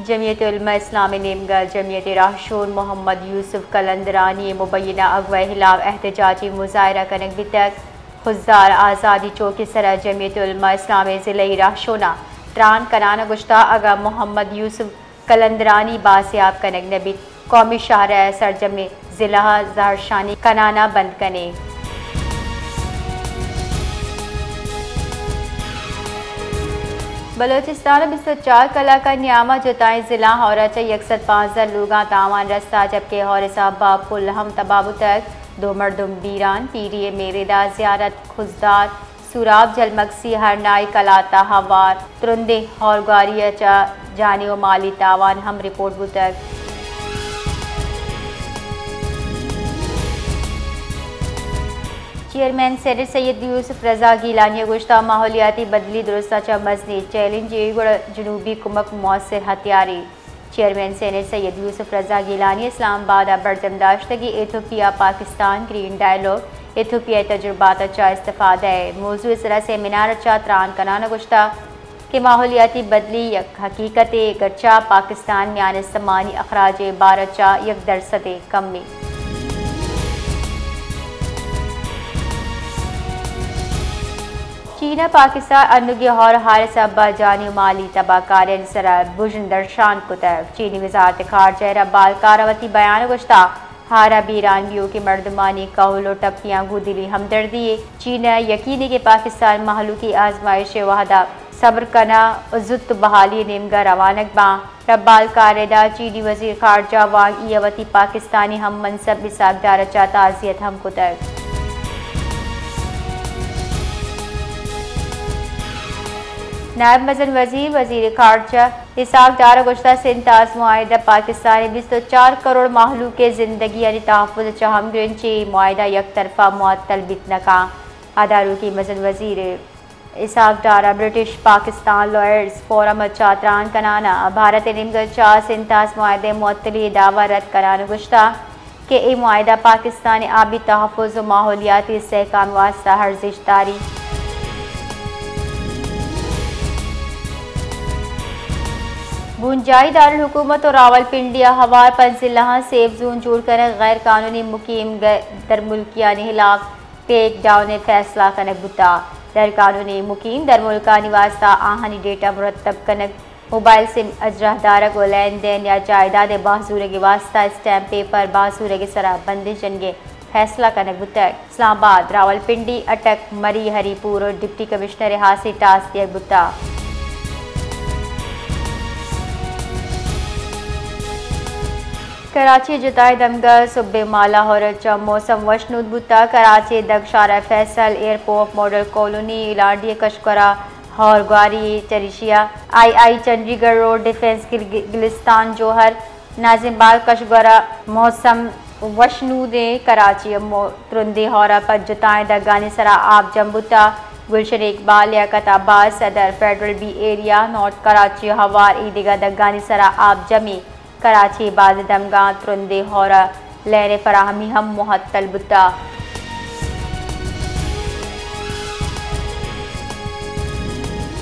جمعیت علماء اسلام ءِ نیمگ ءَ جمعیت ءِ راہشون محمد یوسف قلندرانی ءِ مبینہ اغوا ءِ ہلاف احتجاجی مظاہرہ کنگ بیتگ۔ خضدار آزادی چوک ءِ سرا جمعیت علماء اسلام ءِ ضلعی راہشوناں تران کنان ءَ گوشتگ، اگاں محمد یوسف قلندرانی بازیاب کنگ نہ بیت، قومی شاہراہ ءِ سرجمیں ضلعاں زہرشانی کنان ءَ بند کنیں۔ بلوچستان ءَ بیست ءُ چار کلاک ءِ نیام ءَ جتائیں ضلعاں ہور ءَ چہ یک سد پانزدہ لوگاں تاوان رستگ، جبکہ ہور ءِ سبب ءَ پل ہم تباہ بوتگ۔ دو مردم بیران، پیری ءِ میردا، زیارت، خضدار، سوراب، جلمکسی، ہرنائی، کلات ءَ ہوار ترندیں ہورگواری ءَ چہ جانی ءُ مالی تاوان ہم رپورٹ بوتگ۔ چیئرمین سینیٹ سید یوسف رضا گیلانی ءَ گوشتگ، ماحولیاتی بدلی درستاں چہ مزنیں چیلنجے، گڑا جنوبی کمک موثر ہتھیارے۔ چیئرمین سینیٹ سید یوسف رضا گیلانی اسلام آباد ءَ برجم داشتگیں ایتھوپیا پاکستان گرین ڈائیلاگ، ایتھوپیا ءِ تجربات ءَ چہ استفادہ ءِ موضوع ءِ سرا سیمینار ءَ چہ تران کنان ءَ گوشتگ کہ ماحولیاتی بدلی یک حقیقتے، گرچہ پاکستان میان استمانی اخراج ءِ بار ءَ چہ یک درسدے کمے۔ چین ءَ پاکستان ءَ انوگیں ہور ءُ ہار ءِ سبب ءَ جانی ءُ مالی تباہ کاریانی سرا بژن درشان کتگ۔ چینی وزارت خارجہ ءِ ربال کار ءَ وتی بیان ءَ گوشتگ، ہار ءِ بیران بیوکیں مردمانی کہول ءُ ٹپیاں گوں دلی ہمدردی یے۔ چین ءَ یقین ایں کہ پاکستان مہلوکی آزمائش ءِ وہد ءَ صبر کناں ءُ زوت بحالی ءِ نیمگ ءَ روانگ باں۔ ربال کار ءَ چینی وزیر خارجہ وانگ ای ءَ وتی پاکستانی ہم منصب اسحاق ڈار ءَ چہ تعزیت ہم کتگ۔ نائب مزن وزیر، وزیر خارجہ اسحاق ڈار ءَ گوشتگ، سنتاز معاہدہ پاکستان ءِ بیست ءُ چار کروڑ مہلوک ءِ زندگیانی تحفظ ءَ چہ ہمگرنچ ایں، معاہدہ یک طرفہ معطل بیت نہ کنت۔ ادارکی مزن وزیر اسحاق ڈار ءَ برٹش پاکستان لائرز فورم ءَ چہ تران کنان ءَ بھارت ءِ نیمگ ءَ چہ سنتاز معاہدہ ءِ معطلی ءِ دعوی ءَ رد کنان ءَ گوشتگ کہ اے معاہدہ پاکستان ءِ آبی تحفظ ءُ ماحولیاتی استحکام ءِ واستہ ارزشت داری۔ بنجاہی دارالحکومت ءُ راولپنڈی ءَ ہوار پنچ ضلعاں سیف زون جوڑ کنگ، غیر قانونی مقیم گ-، درملکیانی ہلاف ٹیک ڈاؤن ءِ فیصلہ کنگ بوتگ۔ غیر قانونی مقیم درملکانی واستہ آہانی ڈیٹا مرتب کنگ، موبائل سم اجراہ دارگ ءُ لین دین یا جائیداد ءِ بہزورگ ءِ واستہ اسٹیمپ پیپر بہزورگ ءِ سرا بندش جنگ ءِ فیصلہ کنگ بوتگ۔ اسلام آباد، راولپنڈی، اٹک، مری ہری پور ءُ ڈپٹی کمشنر ءَ ہاسیں ٹاسک دیگ بوتگ۔ کراچی ءِ جتائیں دمگاں سہب ءِ مالا ہور ءَ چہ موسم وشنود بوتگ۔ کراچی ءِ دگ شارع فیصل، ایئرپورٹ، ماڈل کالونی، ایلانڈی ءِ کشک ءُ گور ءَ ہورگواری، چریشی ءَ آئی آئی چنڈی گڑھ روڈ، ڈیفنس گل-، گلستان، جوہر، ناظم باغ ءِ کشک ءُ گور ءَ موسم وشنود ایں۔ کراچی ءَ مو-، ترندیں ہور ءَ پد جتائیں دگانی سرا آپ جم بوتگ۔ گلشن اقبال، لیاقت عباس، صدر، federal be area, north Karachi ءُ ہوار اے دگہ دگانی سرا آپ جمی۔ کراچی ءِ بازیں دمگاں ترندیں ہور ءَ لین ءِ فراہمی ہم معطل بوتگ۔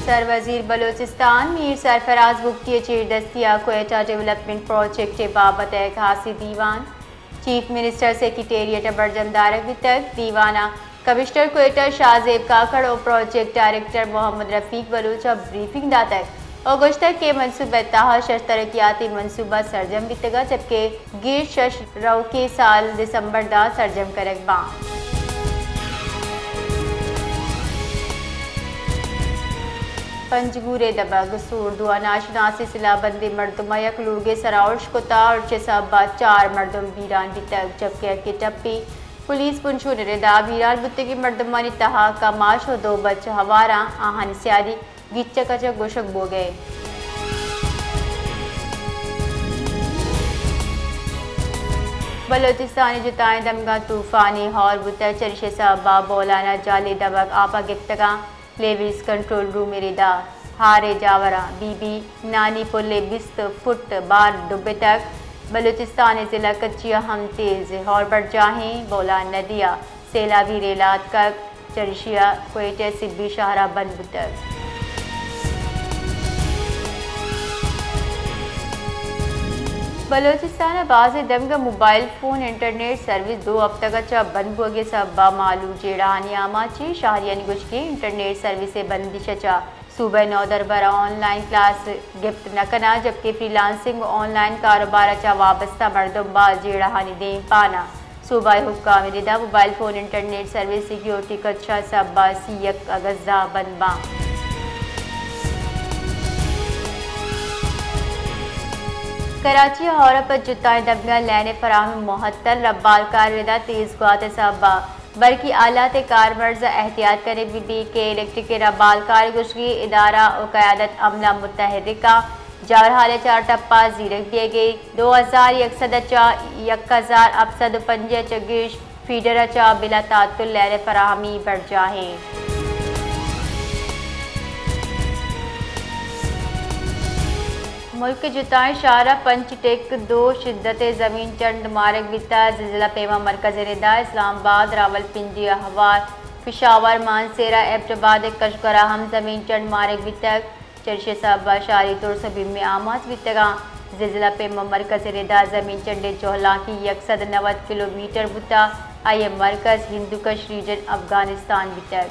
سروزیر بلوچستان میر سرفراز بگٹی ءِ چیردستی ءَ کوئٹہ ڈویلپمنٹ پروجیکٹ ءِ بابت ءَ خاصیں دیوان، چیف منسٹر سیکرٹریٹ ءَ برجم دارگ بیتگ۔ دیوان ءَ کمشنر کوئٹہ شاہ زیب کاکڑ ءُ پروجیکٹ ڈائریکٹر محمد رفیق بلوچ ءَ بریفنگ داتگ ءُ گوشتگ کہ منصوبہ ءِ تہا شش ترقیاتی منصوبہ سرجم بیتگ ءَ، جبکہ گیش شش روکیں سال دسمبر ءَ سرجم کنگ باں۔ پنجگور ءِ دبگ سوردو ءَ ناشناسیں سلاہ بندیں مردم ءَ یک لوگے سرا ارش کت ءُ ارش ءِ سبب ءَ چار مردم بیران بیتگ، جبکہ یکے ٹپی۔ پولیس پنچو ءِ ردا بیران بوتگیں مردمانی تہا کماش ءُ دو بچ ہوار اَنت، آہانی سیادی گچک ءَ چہ گوشگ بوگ ءَ اِنت۔ بلوچستان ءِ جتائیں دمگاں طوفانی ہور بوتگ، چریشی ءِ سبب ءَ بولان ءِ جہلی دمگ آپ ءَ گپتگ اَنت۔ لیویز کنٹرول روم ءِ ردا ہار ءِ جاوراں بی بی نانی پل ءِ بیست فٹ بار ڈبتگ۔ بلوچستان ءِ ضلع کچی ءَ ہم تیز ہور برجاہ ایں، بولان ندی ءَ سیلابی ریلہ اتکگ، چریشی ءَ کوئٹہ ءِ سبی شاہراہ بند بوتگ۔ بلوچستان ء بازیں دمگ ء موبائل فون انٹرنیٹ سروس دو ہفتگ ء چہ بند بوگ ء سبب ء مالو جیڑہانی آماچ انت۔ شہریانی گوشگ انت انٹرنیٹ سروس ء بندش ء چہ صوبہ ء نودربر آن لائن کلاس گپت نہ کناں، جبکہ فری لانسنگ و آن لائن کاروبار ء چہ وابستہ مردم باز جیڑہانی دیم پاناں۔ صوبائی حکام ء ردا mobile phone internet service security کچھ ء سبب ء سی یک اگست ء بند باں۔ کراچی ء ہورپ ء جتائیں دمگاں لین ء فراہمی معطل، ربالکار ء ردا تیز گوات ء سبب ء برقی آلات ء کارمرز ء احتیاط کنگ بہ بیت کہ الیکٹرک ء ربالکار گوشگی ادارہ و قیادت عملہ متحرکاں جاورحال ء چار ٹپا زیرگ دیگی۔ دو ہزار یک سد ء چہ یک ہزار ہپت سد و پنجاہ چہ گیش فیڈر ء چہ بلا تعطل لین ء فراہمی برجاہ انت۔ ملک ء جتائیں شہر ء پنچ ٹک دو شدت ء زمین چنڈ مارگ بیتگ۔ زلزلہ پیما مرکز ء ردا اسلام آباد، راولپنڈی ء ہوار، پشاور، مانسہرہ، ایبٹ آباد ء کشگور ء ہم زمین چنڈ مارگ بیتگ۔ چریشی ء سبب ء شاری ترس ء بیم ء آماچ بیتگاں۔ زلزلہ پیما مرکز ء ردا زمین چنڈ ء جہلانکی یک سد نود کلومیٹر بوتگ۔ آئی ء مرکز ہندوکش ریجن افغانستان بیتگ۔